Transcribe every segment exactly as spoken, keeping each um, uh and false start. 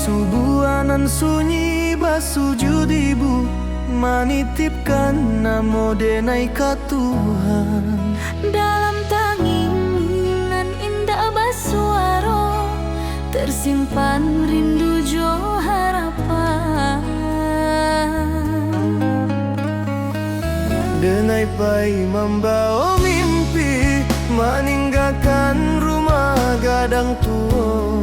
Subuah nan sunyi basujuik ibu, manitipkan namo denai ka Tuhan. Dalam tangih nan indak basuaro, tersimpan rindu jo harapan. Denai pai mambawo mimpi, maninggakan rumah gadang tuo.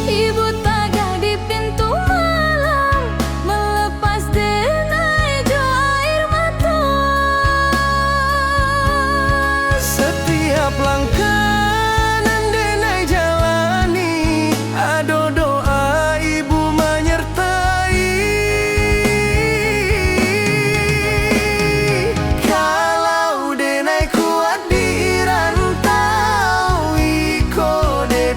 Ibu tagah di pintu malam, melepas denai jo air mato. Satiap langkah nan denai jalani, ado doa ibu manyertai. Kalau denai kuat di rantau, iko dek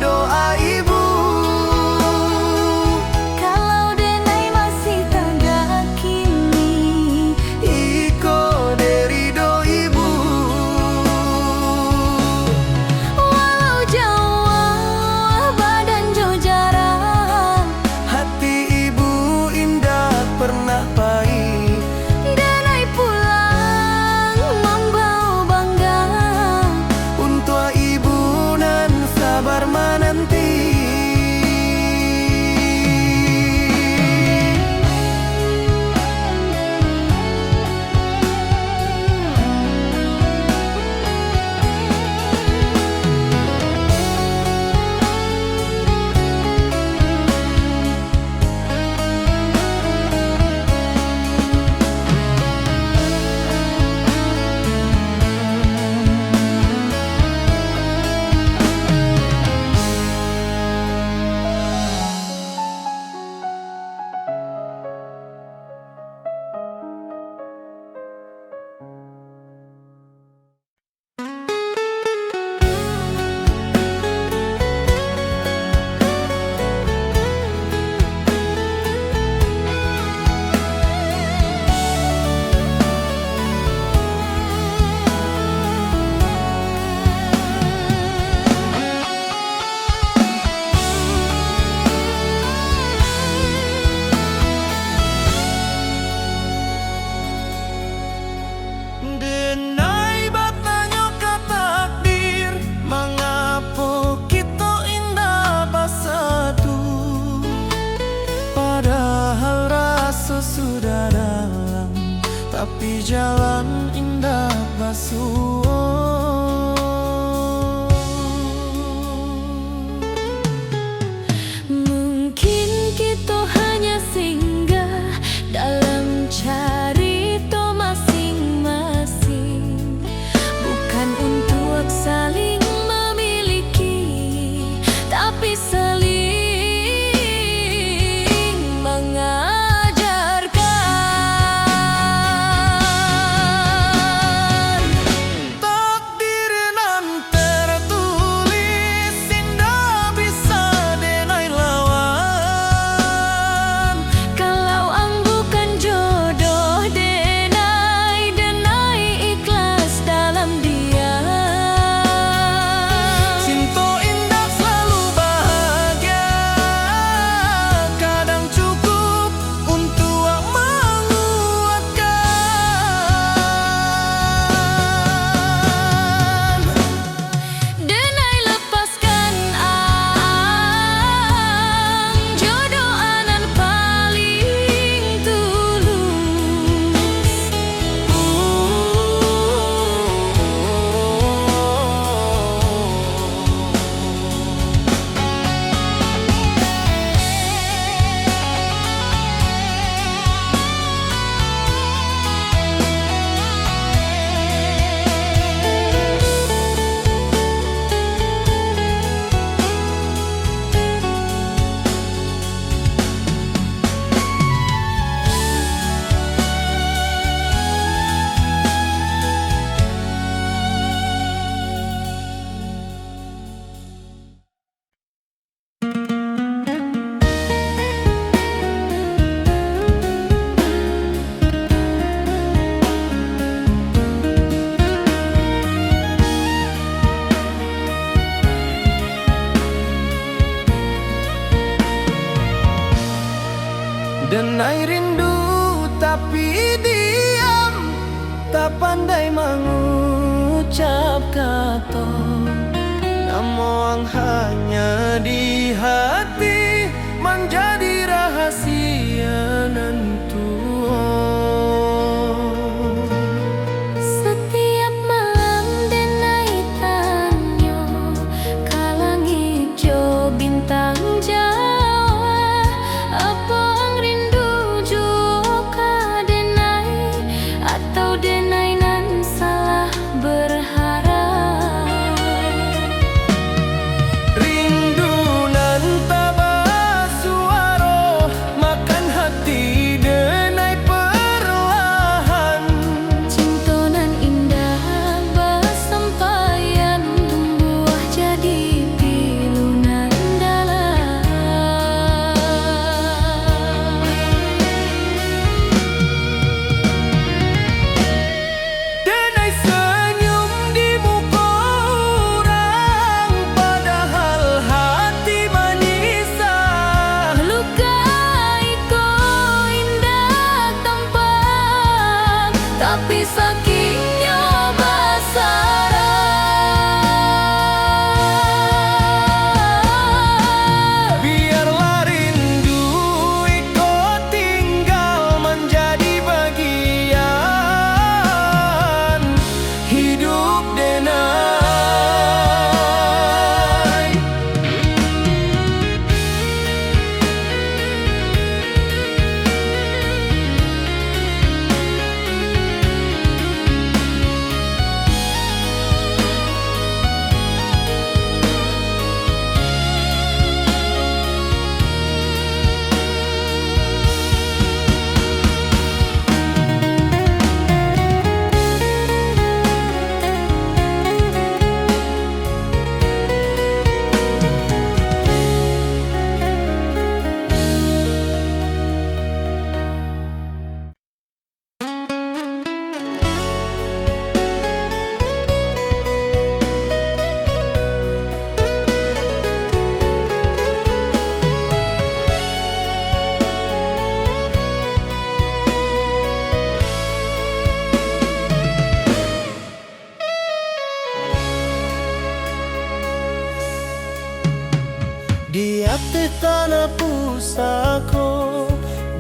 Di ateh tanah pusako,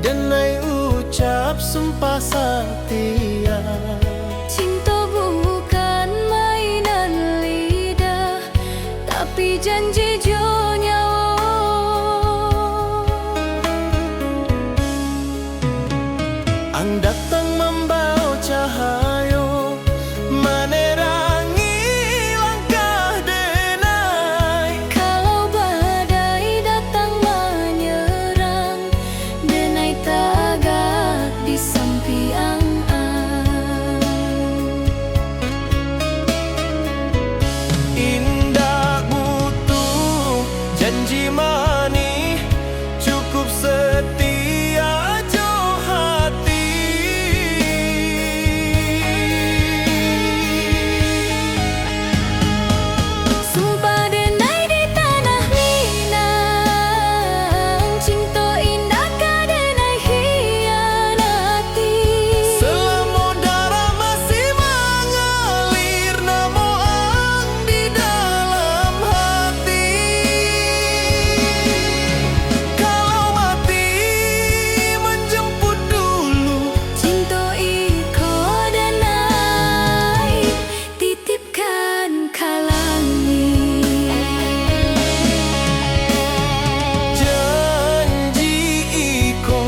denai ucap sumpah satia. Cinto bukan mainan lidah, tapi janji jo nyawo. Ang datang mambawa cahayo, manerangi langkah denai. Kalau badai datang manyerang, denai tagak di sampiang ang. Indak butuh janji manih, cukup setia jo hati. Sumpah denai di tanah Minang, cinto indak ka denai hianati. Selamo darah masih mangalir, namo ang di dalam hati. Kalau mati manjemput dulu, cinto iko denai titipkan ka langik. Janji iko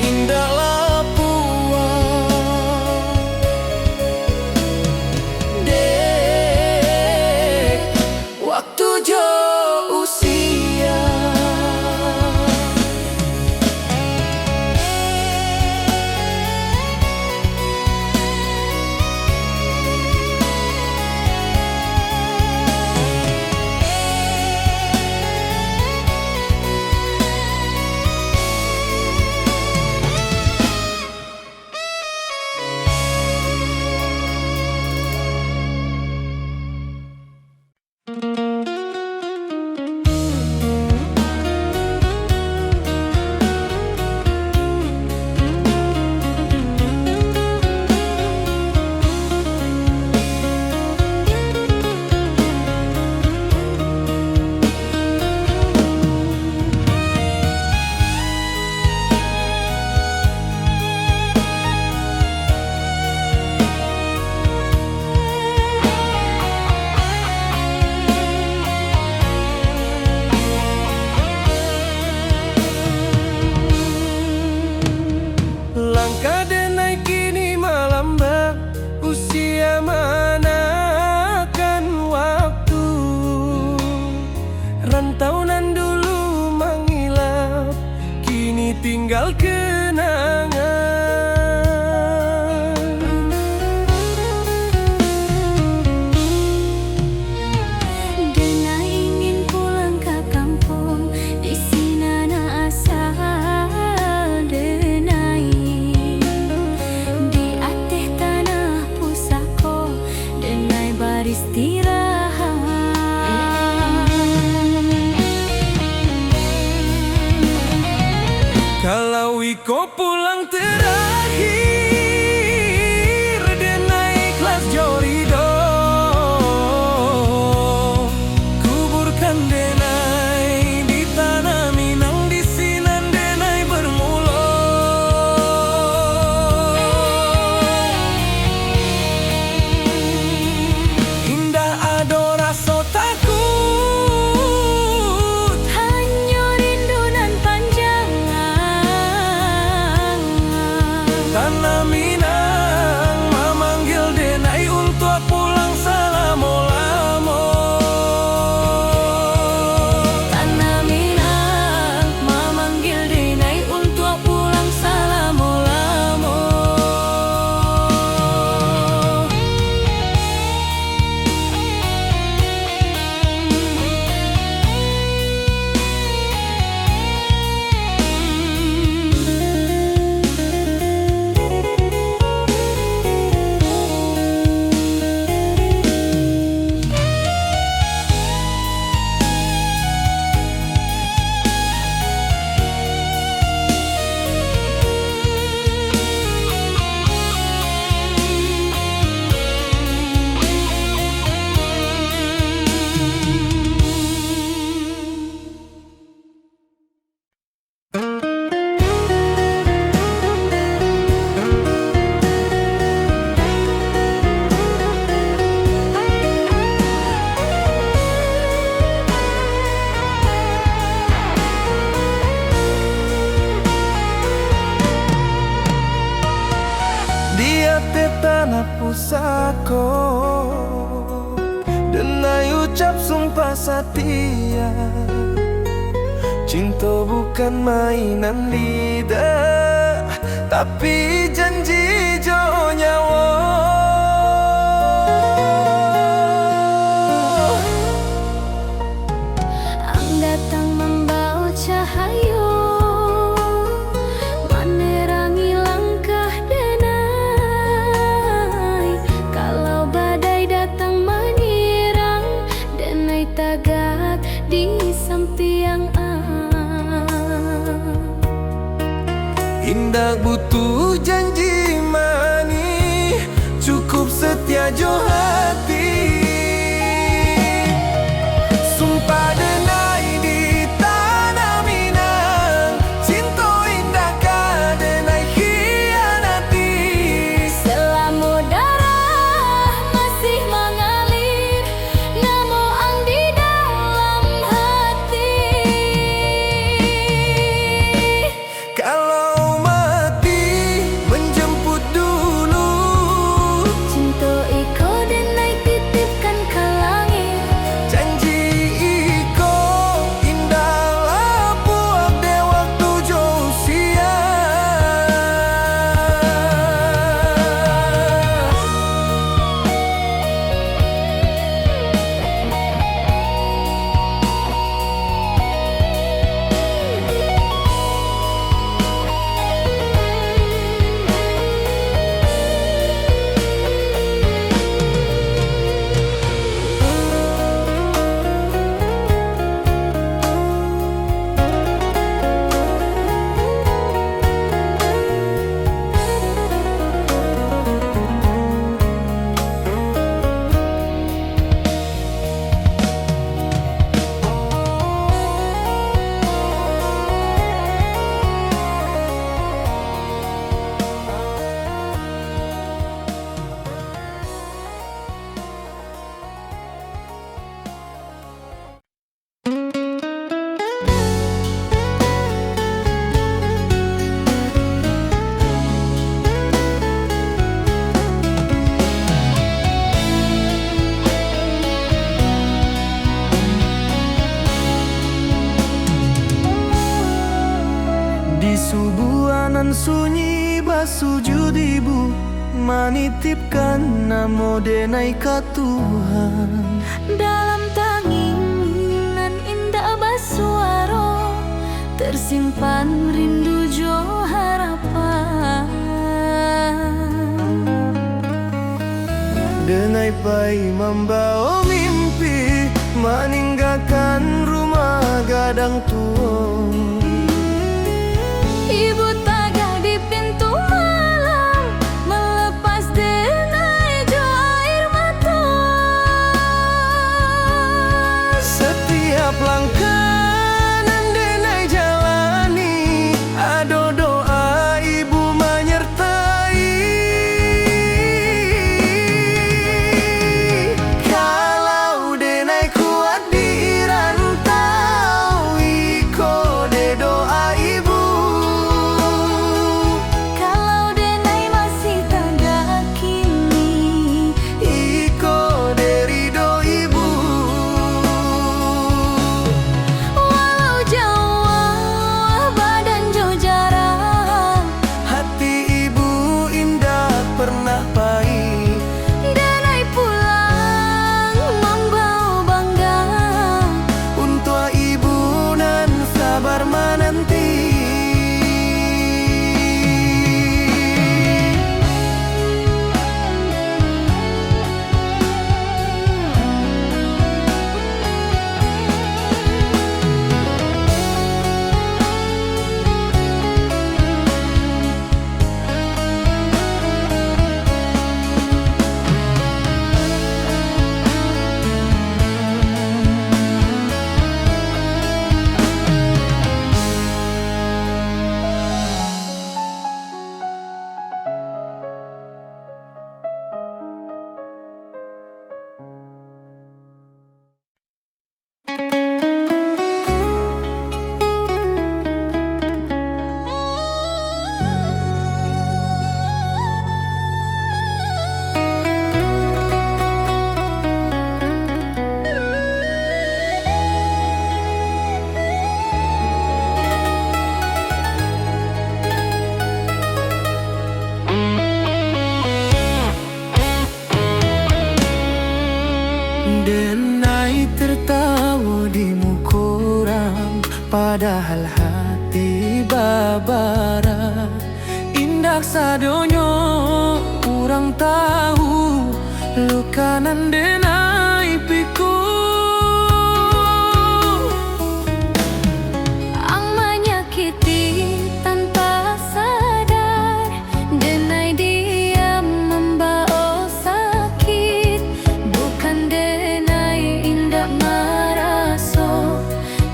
indaklah puang. Dek, waktu jo usia. Langkah denai kini malambat, usia maanakan waktu. Rantau nan dulu mangilap, kini tinggal kenangan. Denai ingin pulang ka kampuang, di sinan asa denai. Di ateh tanah pusako, denai baristirahat. Kalau iko pulang terakhir, denai ikhlas jo ridho. Kuburkan denai di tanah Minang, di sinan denai bermulo. Indak ado raso takut, hanyo rindu nan panjang. Ucap sumpah satia. Cinto bukan mainan lidah, tapi janji jo nyawo. Ang datang mambawa cahayo, manerangi langkah denai. Kalau badai datang manyerang, denai tagak di sampiang ang. Indak butuh janji manih, cukup setia jo hati. Sumpah denai di tanah Minang, cinto indak ka denai khianati. Selamo darah masih mangalir, namo ang di dalam hati. Kalau mati manjamput dulu, cinto iko denai titipkan ka langik. Janji iko indak lapuak dek waktu jo usia. Di subuah nan sunyi, basujud ibu, manitipkan namo denai ka Tuhan. Dalam tangih nan indak basuaro, tersimpan rindu jo harapan. Denai pai mambawa mimpi, maninggakan rumah gadang tuo. Ibu tagak di pintu malam, melepas denai jo air mato. Satiap langkah nan denai jalani, ado doa ibu manyertai. Kalau denai kuat dirantaui, Denai tertawa di muko urang, padahal hati babara. Indak sadonyo urang tahu, luka nan denai pikul. Ang manyakiti tanpa sadar, denai diam mambawa sakit. Bukan denai indak maraso,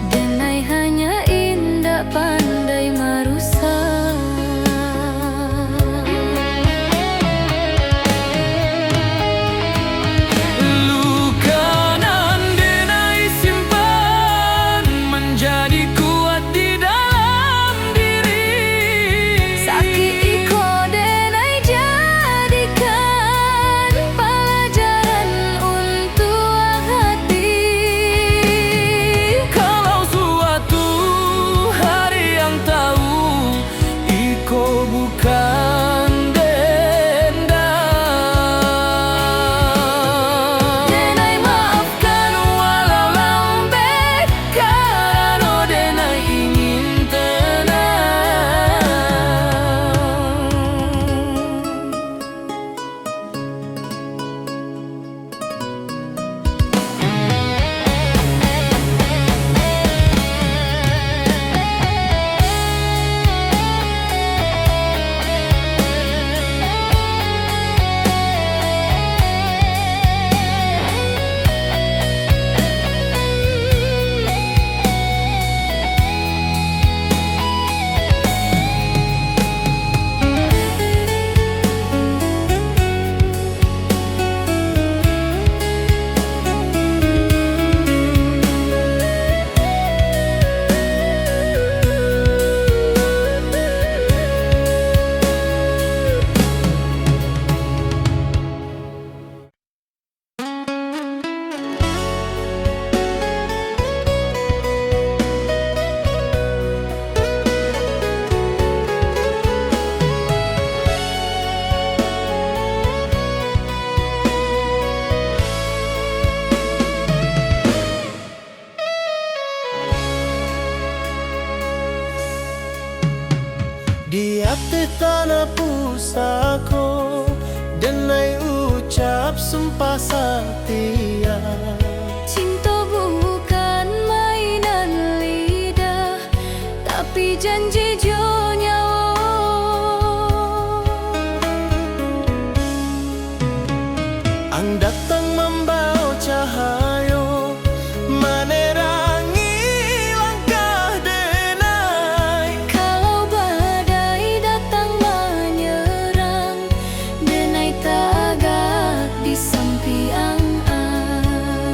denai hanya indak pandai marusak. Luka nan denai simpan manjadi kuat di dalam diri. Sakik iko denai jadikan palajaran untuak hati. Kalau suatu hari ang tahu, iko bukan dendam. Denai maafkan walau lambek, karano denai ingin tenang. Di ateh tanah pusako, denai ucap sumpah satia. Cinto bukan mainan lidah, tapi janji jo nyawo. Ang datang mambawa cahayo, manerangi langkah denai. Kalau badai datang manyerang, denai tagak di sampiang ang.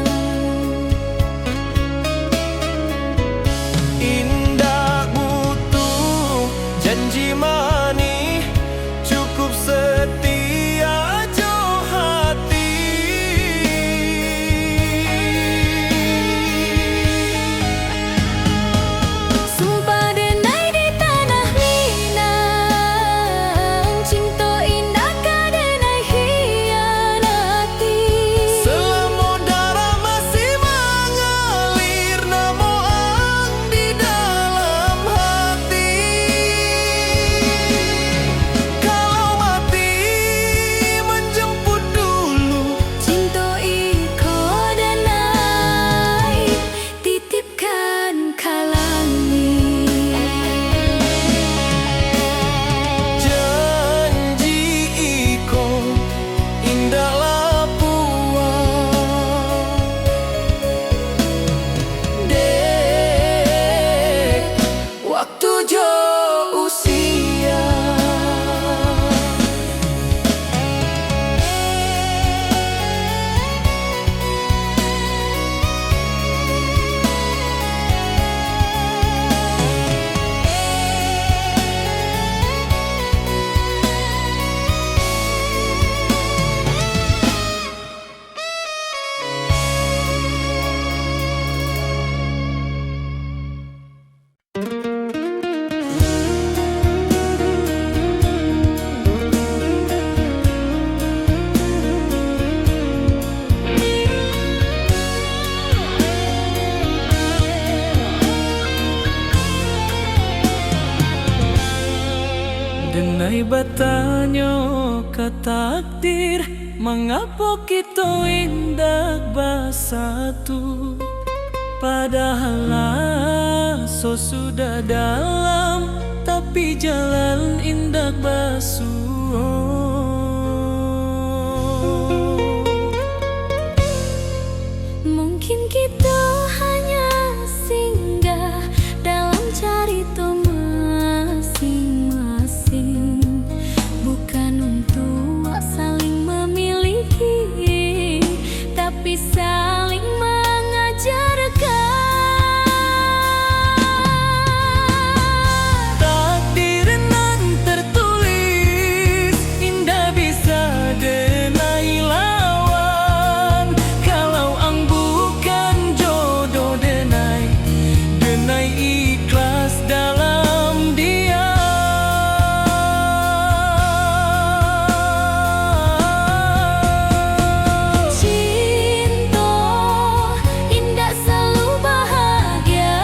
Batanyo ka takdir, mangapo kito indak basatu? Padahal aso sudah dalam, tapi jalan indak basuo. Mungkin kito hanya singgah dalam carito masing-masing, bukan untuak saling memiliki, tapi saling mengajarkan. Takdir nan tertulis indak bisa denai lawan. Kalau ang bukan jodoh denai, denai ikhlas dalam diam. Cinto indak selalu bahagia.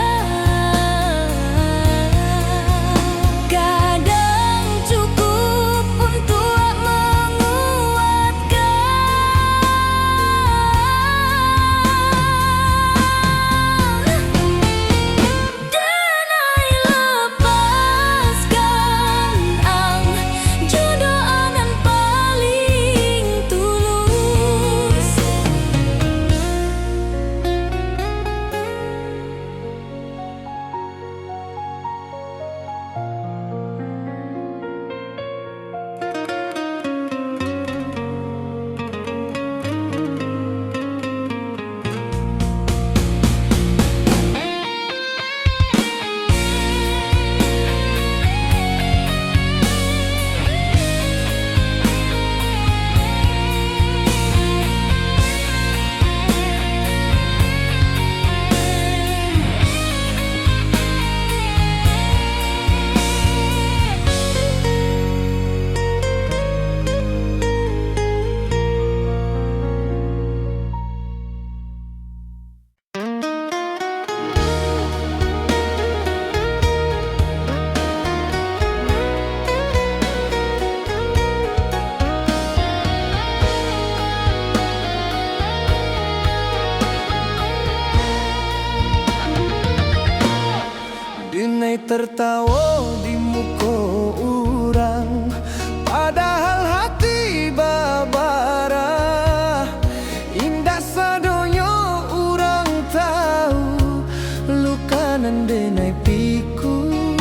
Kadang cukup untuak menguatkan. Denai lepaskan ang, jodoh ang nan paling tulus. Denai tertawo di muko urang, padahal hati babarah. Indak sadonyo urang tahu, luka nan denai pikun.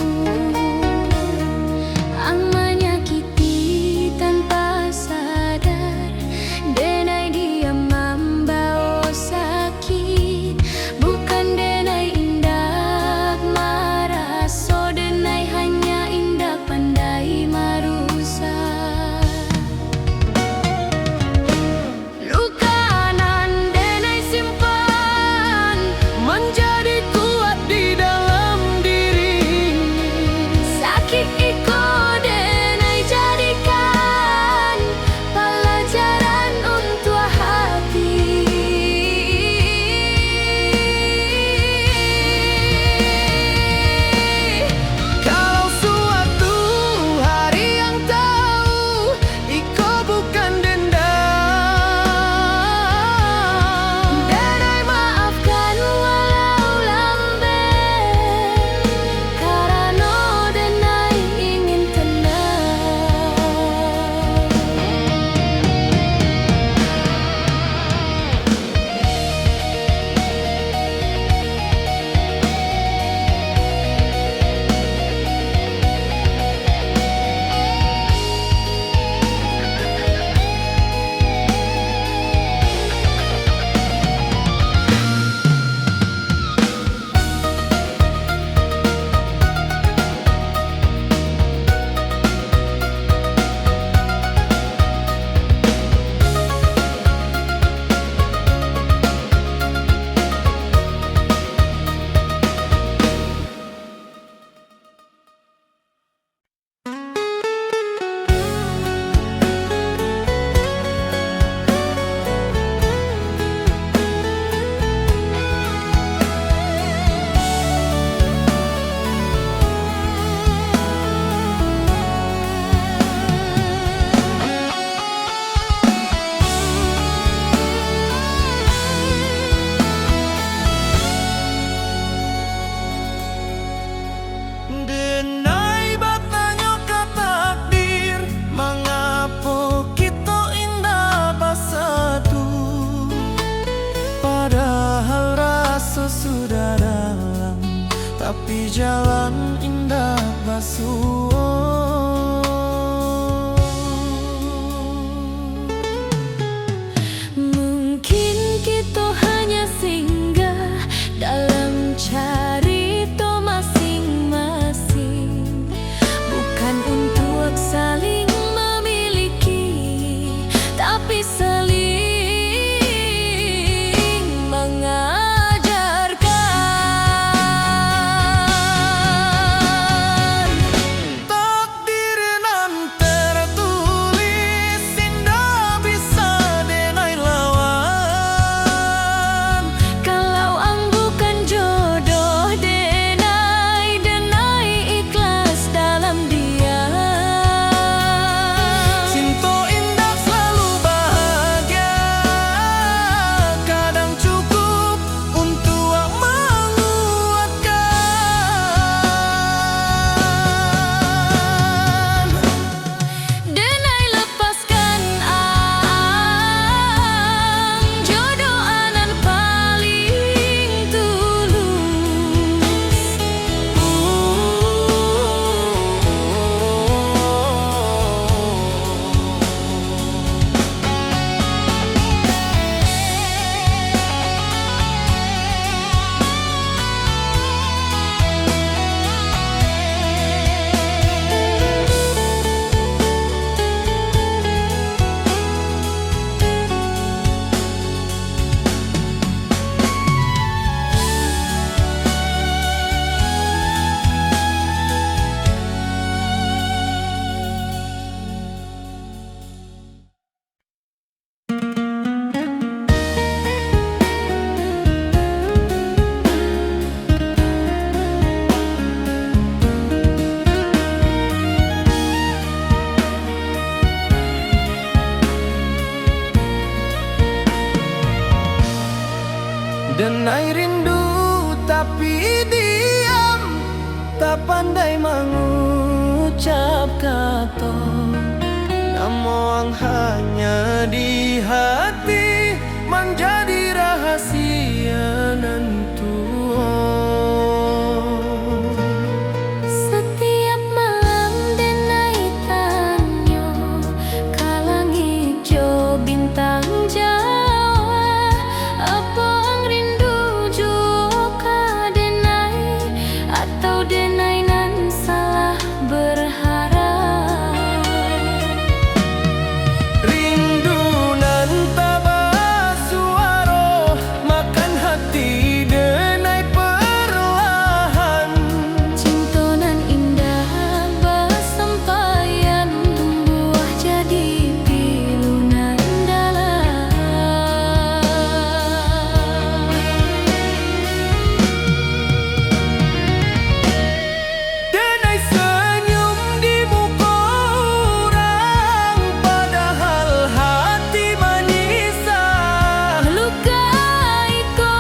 Ang manyakiti tanpa sadar, denai diam mambawo sakik. Bukan denai indak maraso, denai jalan indak basuo. Mungkin kito hanya singgah dalam carito masing-masing, bukan untuak saling mamiliki, tapi saling mangajarkan. Takdir nan tertulis indak bisa denai lawan. Kalau ang bukan jodoh denai, denai ikhlas dalam diam. Cinto indak selalu bahagia, kadang cukup untuak manguatkan. Denai lepaskan ang, jodoh anan paling tulus. Denai rindu tapi diam, tak pandai mangucap kato. Namo ang hanya di hati, manjadi rahasia nan tuo. Satiap malam denai tanyo ka langik jo bintang Jawa, apo ang rindu juo ka denai, atau denai nan salah berharap? Rindu nan tabasuaro, makan hati denai perlahan. Cinto nan indah basampaian, tumbuah jadi pilu nan dalam. Denai senyum di muko urang, padahal hati manyisa. Luka iko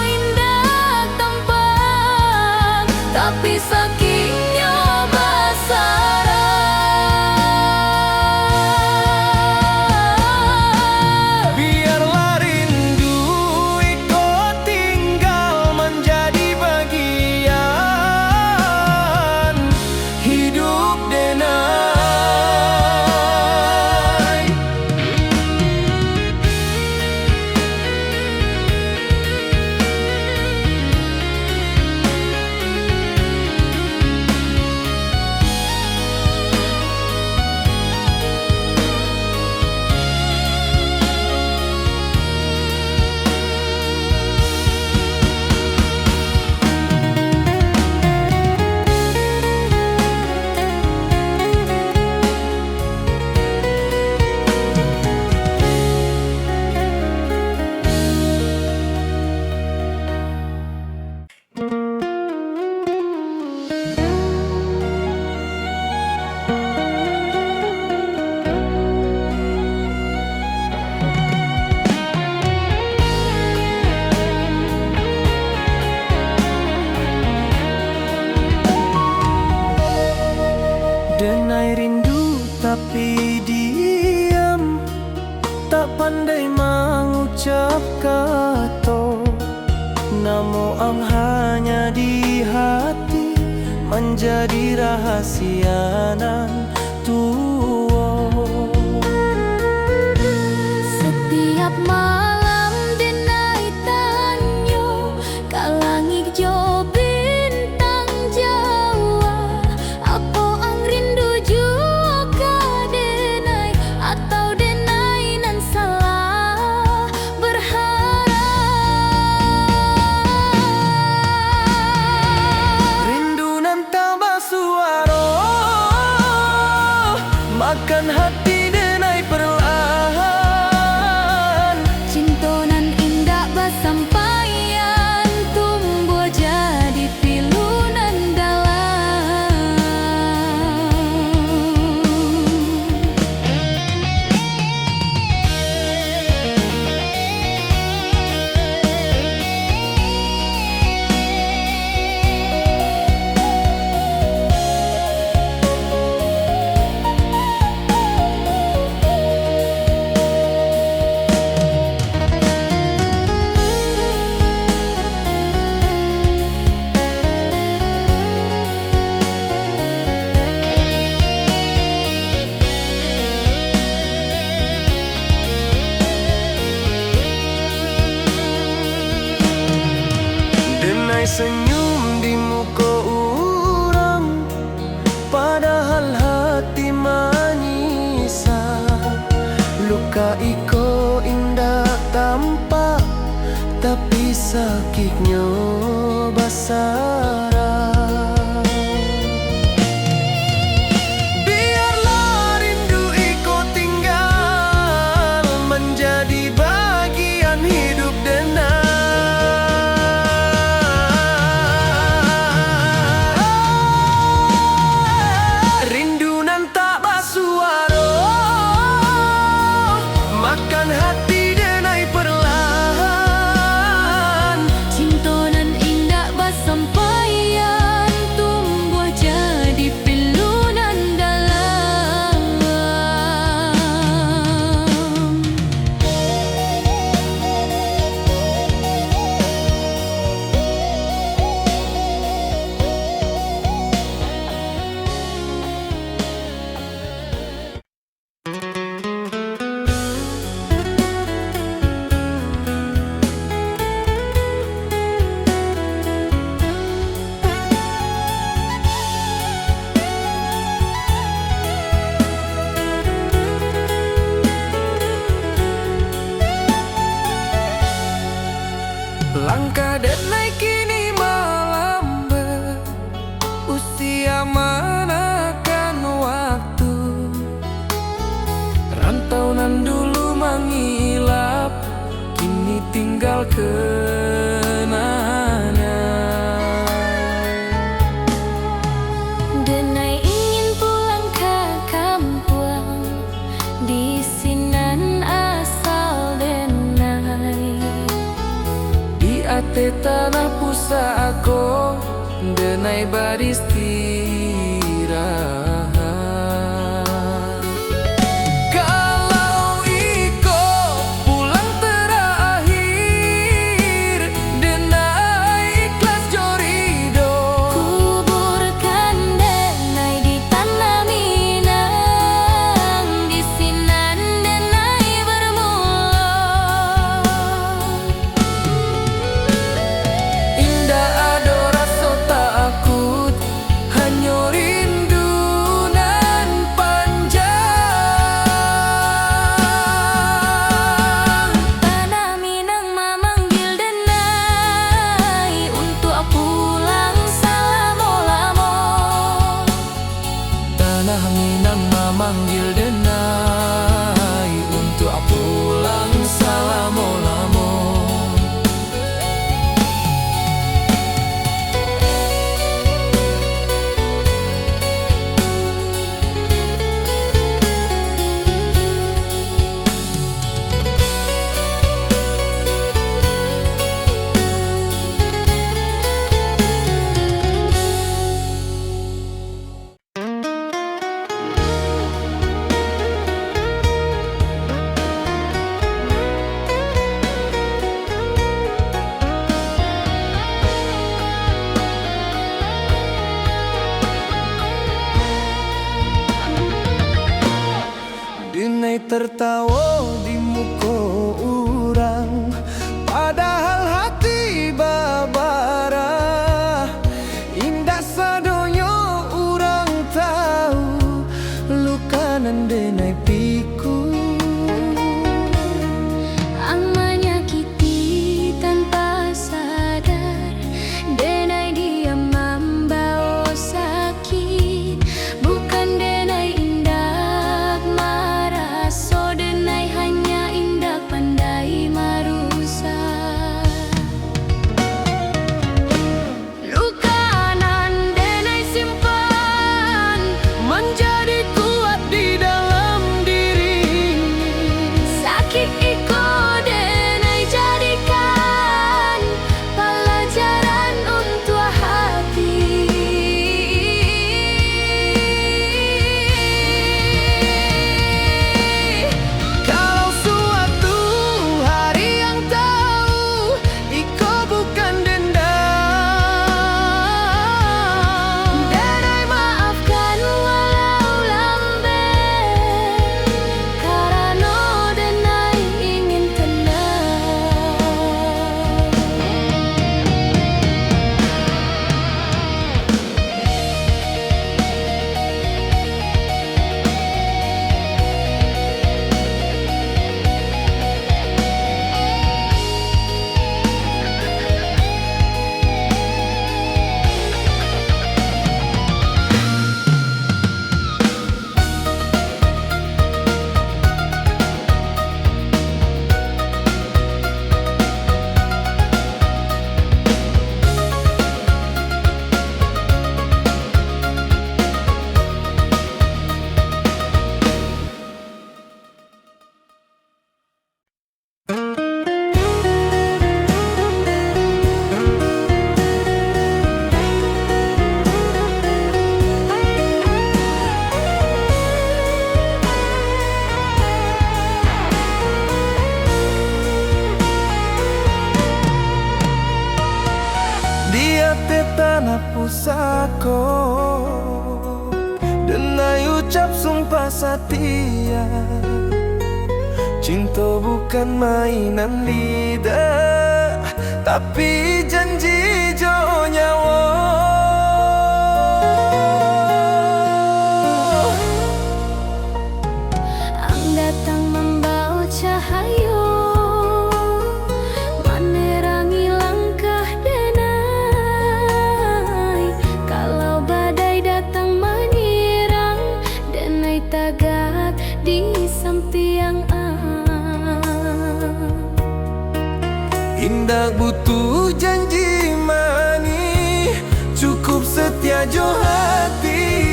indak tampan, tapi sakingnyo basarah. Biarlah rindu iko tinggal manjadi bagian hidup denai. Denai rindu tapi diam, tak pandai mangucap kato. Namo ang hanya di hati, manjadi rahasia nan tuo. Satiap malam denai tanyo ka langik jo bintang jauah, apo ang rindu juo ka denai, atau denai nan salah berharap. Rindu nan tak basuaro, makan hati denai perlahan. Cinto nan indak basampaian, tumbuah jadi pilu nan dalam. Denai senyum di muko urang, padahal hati manyisa. Luka iko indak tampak, tapi sakiknyo basarang. Biarlah rindu iko tinggal manjadi bagian hidup denai. Rindu nan tak basuaro, makan hati denai perlahan. Cinto nan indak basampaian, tumbuah jadi pilu nan dalam. Langkah denai kini malambat, usia manakan waktu. Rantau nan dulu mangilap, kini tinggal kenangan. Denai ingin pulang ka kampuang, di sinan asal denai. Di ateh tanah pusako, denai baristirahat. Kalau iko pulang terakhir, denai ikhlas jo ridho. Kuburkan denai di tanah Minang, di sinan denai bermulo. Indak ado raso takut, hanyo Tertawo di muko urang, padahal hati babarah. Indak sadonyo urang tahu, luka nan denai pikun. Ang manyakiti tanpa sadar, denai diam mambawo sakit. Bukan denai indak maraso, denai hanya indak pandai marusak. Luka nan denai simpan manjadi kuat di dalam diri. Sakik iko denai jadikan palajaran untuak hati. Kalau suatu hari ang tahu, iko bukan dendam. Denai maafkan walau lambek, karano denai ingin tenang. Di ateh tanah pusako, denai ucap sumpah satia. Cinto bukan mainan lidah, tapi janji jo nyawo. Ang datang mambawa cahayo, manerangi langkah denai. Kalau badai datang manyerang, denai tagak di sampiang ang. Indak butuh janji manih, cukup setia jo hati.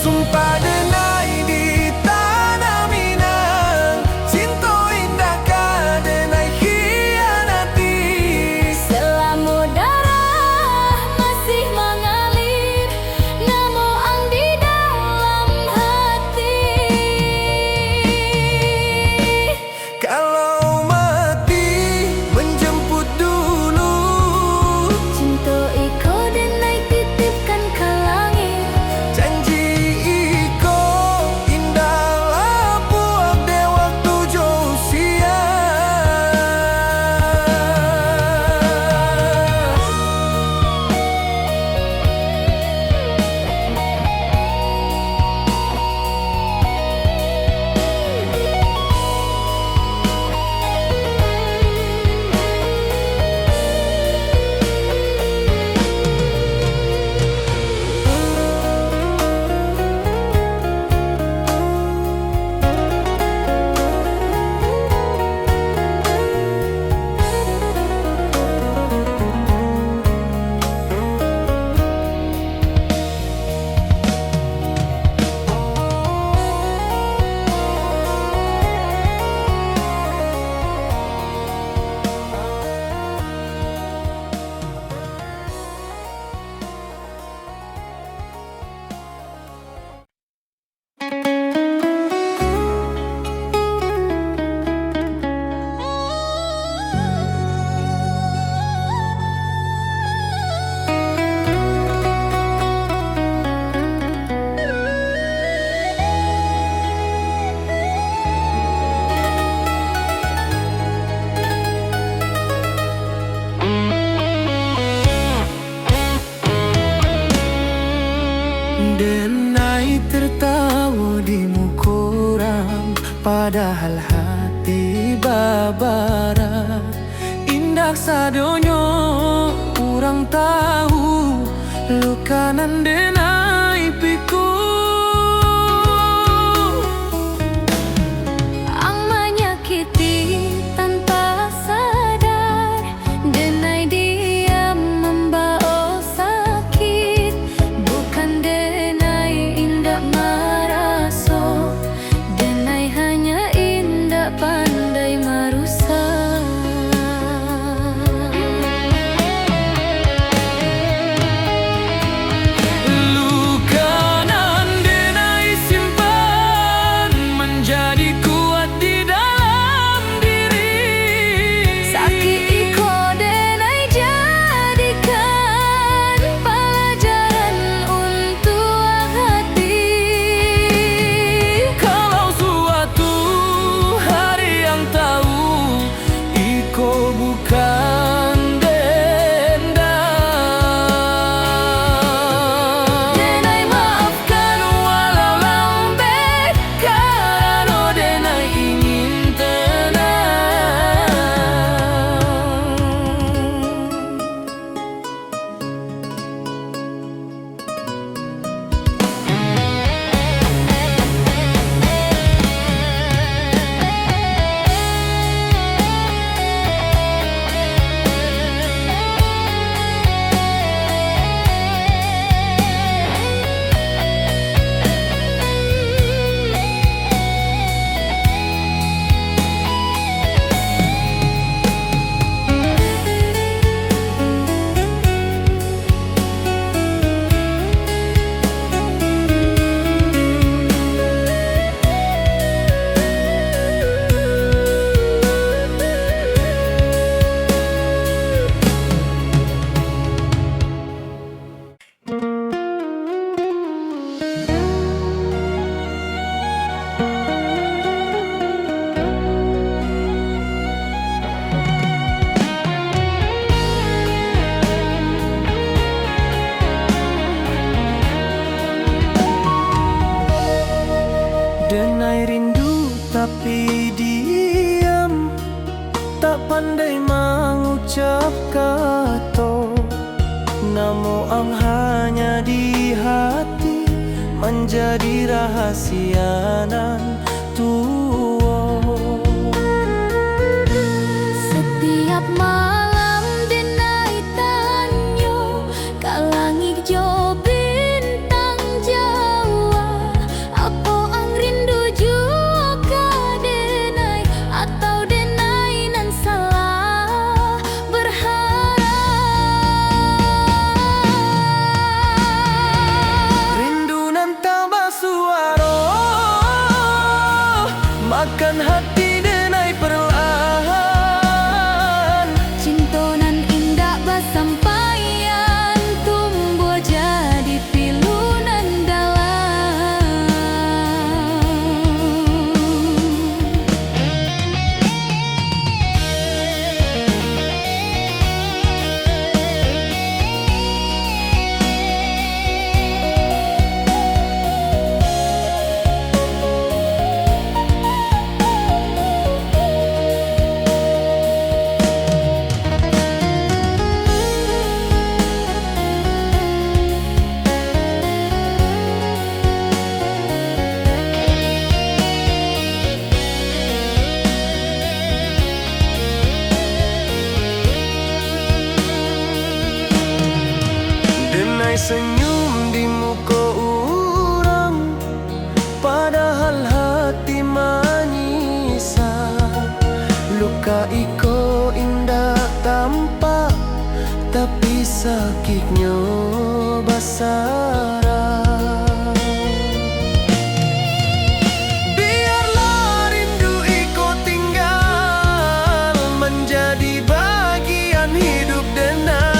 Sumpah denai di tanah Minang, cinto indak ka denai khianati. Selamo darah masih mangalir, namo ang di dalam hati. Kalau mati, Padahal hati babara, indak sadonyo urang tahu, luka nan denai pikul. Ang manyakiti tanpa sadar, denai diam mambawa sakit, bukan denai indak maraso, denai hanya indak pandai marusak. Luka nan denai simpan manjadi kuat di dalam diri. Sakik iko denai jadikan palajaran untuak hati. Kalau suatu hari ang tahu, iko bukan dendam. Denai maafkan walau lambek, karano denai ingin tenang. Denai rindu tapi diam, tak pandai mangucap kato. Namo ang hanya di hati, manjadi rahasia nan tuo. Satiap malam denai tanyo ka langik jo bintang jauah, apo ang rindu juo ka denai, atau denai nan salah berharap? Rindu nan tak basuaro, makan hati denai perlahan. Cinto nan indak basampaian, tumbuah jadi pilu nan dalam. Denai senyum di muko urang, padahal hati manyisa. Luka iko indak tampak, tapi sakiknyo basarang. Biarlah rindu iko tinggal, manjadi bagian hidup denai.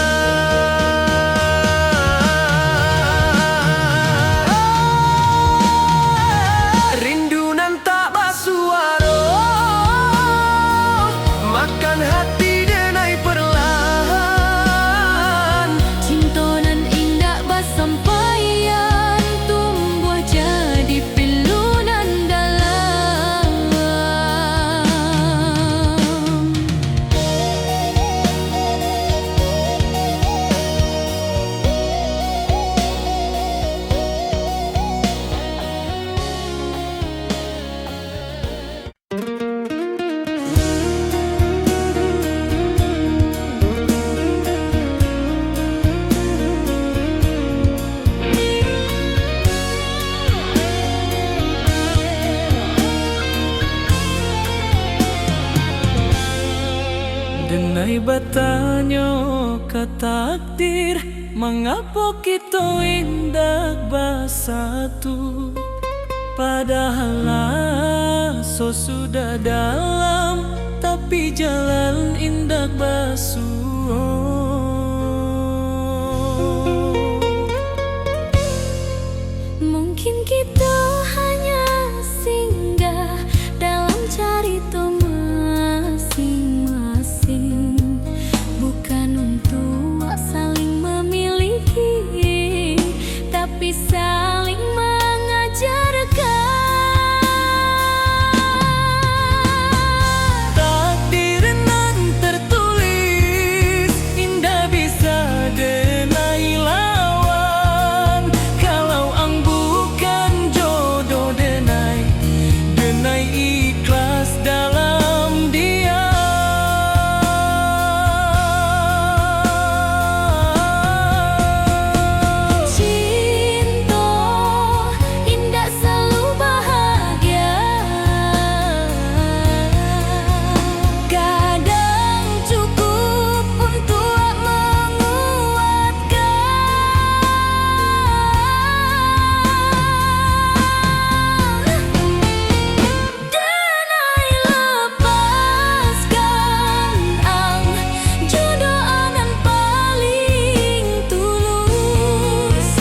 Rindu nan tak basuaro, makan hati denai perlahan. Cinto nan indak basampai Denai batanyo ka takdir, mangapo kito indak basatu? Padahal aso sudah dalam, tapi jalan indak basuo. Mungkin kito hanya singgah dalam carito masing-masing, bukan untuak saling memiliki, tapi saling mengajarkan. Takdir nan tertulis indak bisa denai lawan. Kalau ang bukan jodoh denai, denai ikhlas dalam diam. Cinto indak selalu bahagia. Kadang cukup untuak menguatkan. Denai lepaskan ang, jodoh ang nan paling tulus.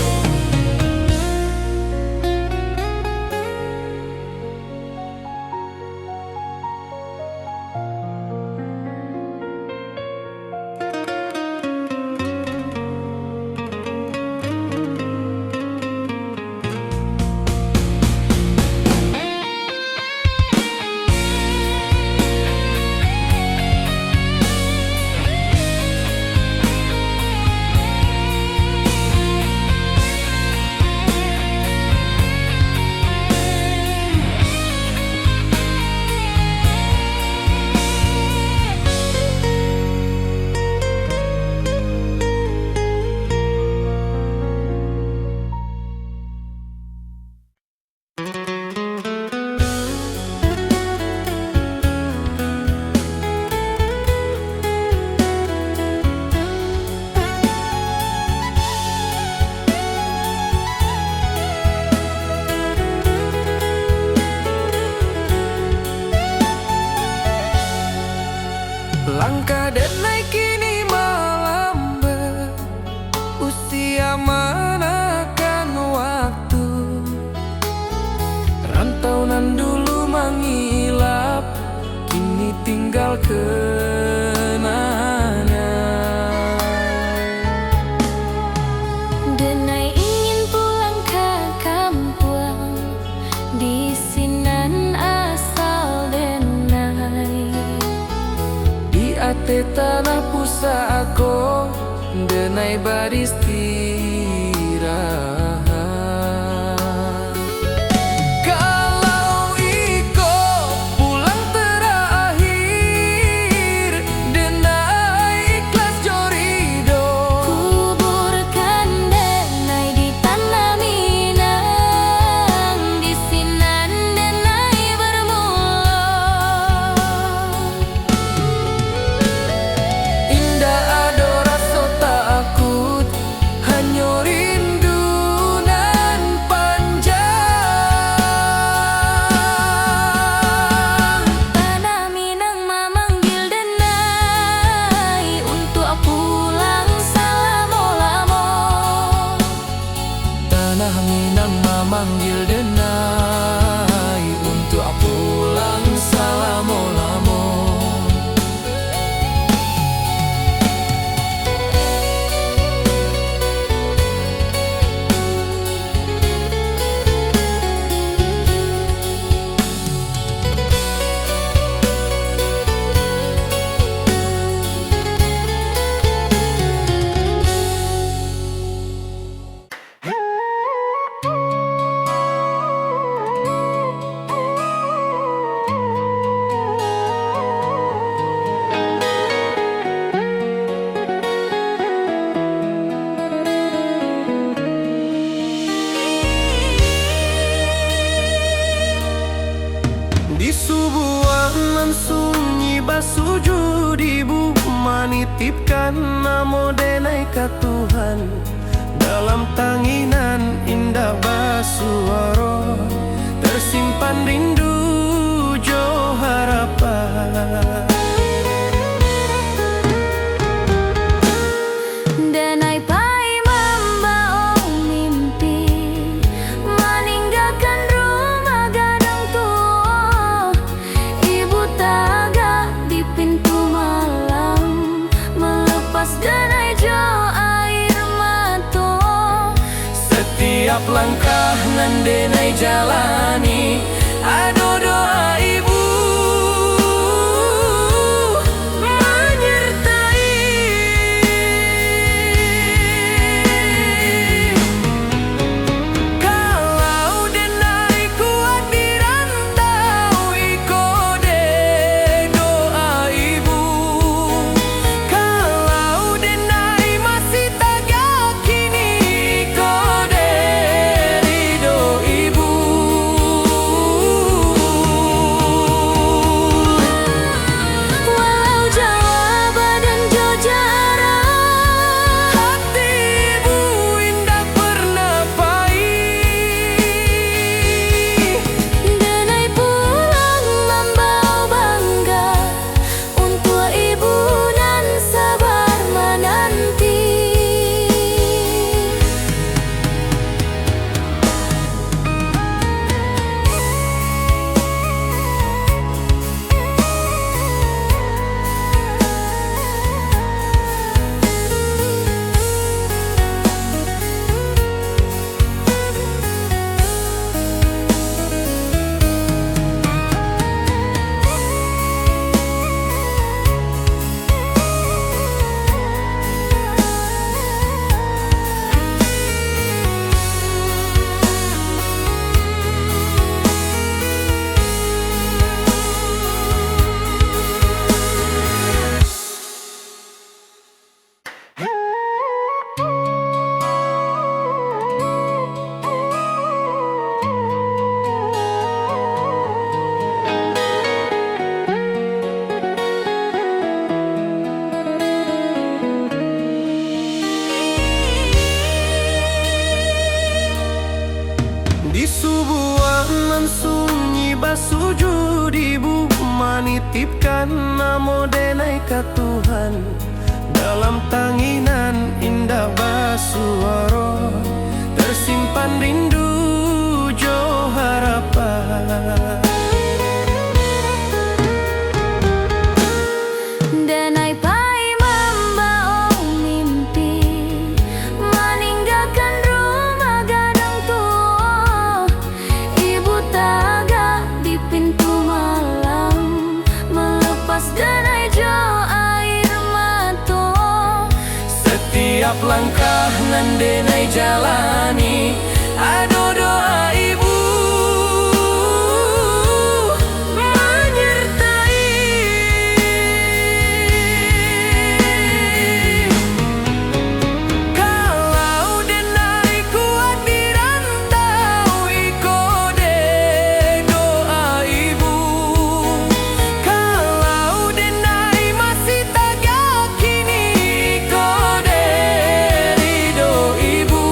Langkah denai kini malambat, usia manakan waktu. Rantau nan dulu mangilap, kini tinggal kenangan. Denai ingin pulang ka kampuang, di sinan asal denai. Di ateh tanah pusako, denai baristirahat. Kalau iko pulang terakhir, denai ikhlas jo ridho. Kuburkan denai di tanah Minang, di sinan denai bermulo. Indak ado raso takut, hanyo rindu Titipkan namo denai ka Tuhan, dalam tanginan indak basuaro, tersimpan rindu jo harapan. Denai pai mambaok mimpi, maninggakan rumah gadang tuo. Ibu tagak di pintu malam, melepas denai jo air mato. Setiap langkah nan denai jalani, ado doa ibu manyertai. Kalau denai kuat di rantau, iko dek doa ibu. Kalau denai masih tagak kini, iko dek ridho ibu. Walau jauah badan jo jarak, hati ibu indak pernah pai. Denai pulang mambawa bangga untuak ibu nan sabar mananti. Di subuah nan sunyi basujud, ibu manitipkan namo denai ka Tuhan. Dalam tanginan indak basuaro, tersimpan rindu jo harapan. Denai pai mambaok mimpi, maninggakan rumah gadang tuo. Ibu tagak di pintu malam, melepas denai jo air mato. Setiap langkah nan denai jalani, ado doa ibu manyertai. Kalau denai kuat di rantau, iko dek doa ibu. Kalau denai masih tagak kini, iko dek ridho ibu.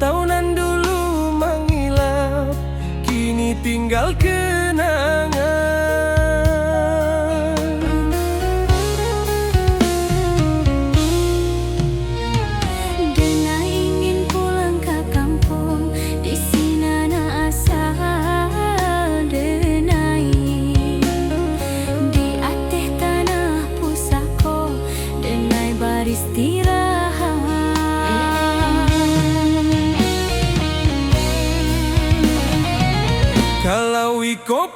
Nan dulu mangilap, kini tinggal kenangan. Denai ingin pulang ka kampuang, di sinan asa denai. Di ateh tanah pusako, denai baristirahat. Kalau iko